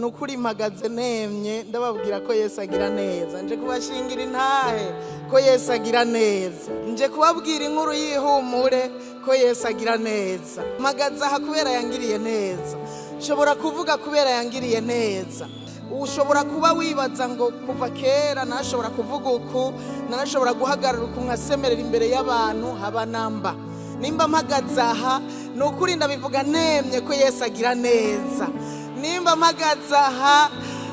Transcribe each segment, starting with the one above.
Ni ukuri mpagaze nemye, ndababwira ko Yesu agira neza. Nje kubashingira intahe ko Yesu agira neza. Nje kubabwira inkuru y'ihumure ko Yesu agira neza. Mpagaze aha kubera yangiriye neza. Nshobora kuvuga kubera yangiriye neza. Ushobora kuba wibaza ngo kuva kera nashobora kuvuga uku, narashobora guhagarara uku nkasemerera imbere y'abantu. Haba namba. Nimba mpagaze aha, ni ukuri ndabivuga nemye ko Yesu agira neza. Nimba mpagaze aha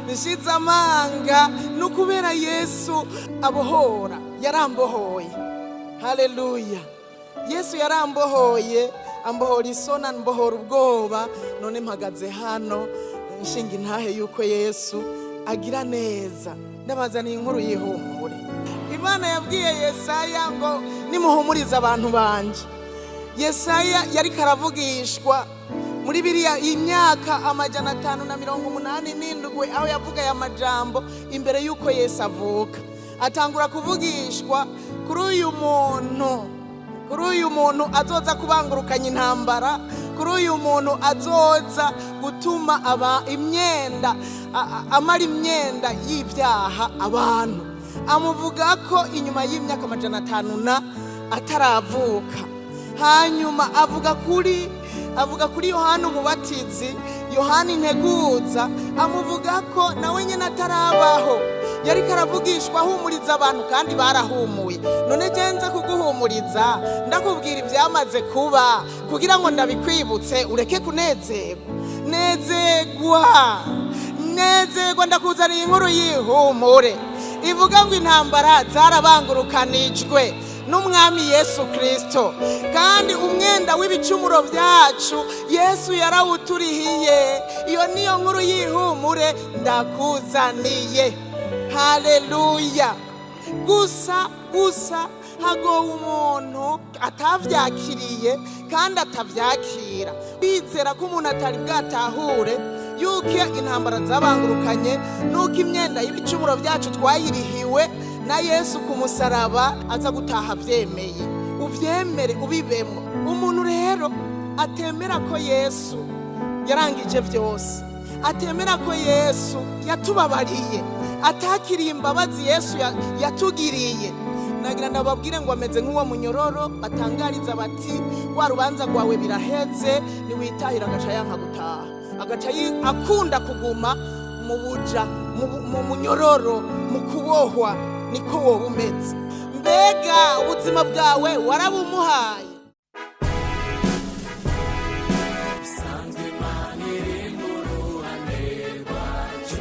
nshize amanga, ni ukubera Yesu abohora. Yarambohoye. Haleluya! Yesu yarambohoye, ambohora isoni, ambohora ubwoba. None mpagaze hano nshinga intahe yuko Yesu agira neza. Ndabazaniye inkuru y'ihumure. Imana yabwiye Yesaya ngo nimuhumurize abantu banje. Yesaya yariko aravugishwa muri biriya imyaka 587, aho yavuga aya majambo imbere y'uko Yesu avuka. Atangura kuvugishwa kuri uyu muntu, kuri uyu muntu azoza kubangurukanya intambara, kuri uyu muntu azoza gutuma aba imyenda amara imyenda y'ibyaha abantu. Amuvuga ko inyuma y'imyaka 500 na ataravuka. Hanyuma avuga kuri Yohana Umubatizi, Yohana Integuza. Amuvuga ko nawe nyine atarabaho yariko aravugishwa ahumuriza abantu, kandi barahumuye. None genze kuguhumuriza, ndakubwira ibyamaze kuba kugira ngo ndabikwibutse ureke kunezerwa. Nezerwa, nezerwa! Ndakuzaniye inkuru y'ihumure ivuga ngo intambara zarabangurukanijwe n'Umwami Yesu Kirisito, kandi umwenda w'ibicumuro byacu Yesu yarawuturihiye. Iyo niyo nkuru y'ihumure ndakuzaniye. Haleluya! Gusa gusa hagowe umuntu atavyakiriye kandi atavyakira. Bizera ko umuntu atari bwatahure yuko intambara zabangurukanye, nuko imyenda y'ibicumuro byacu twayirihiwe na Yesu ku musaraba, aza gutaha avyemeye. Uvyemere, ubibemo. Umuntu rero atemera ko Yesu yarangije byose, atemera ko Yesu yatubabariye, atakiriye imbabazi Yesu yatugiriye, nagira ndababwire ngo ameze nk'uwo munyororo batangariza bati: "Wa rubanza rwawe biraheze, niwitahira." Agaca yanka gutaha, agaca akunda kuguma mu buja, mu munyororo, mu kubohwa. Niko wowe umeze. Mbega ubuzima bwawe warabumuhaye? Sanzwe Imana iri mu ruhande rwacu.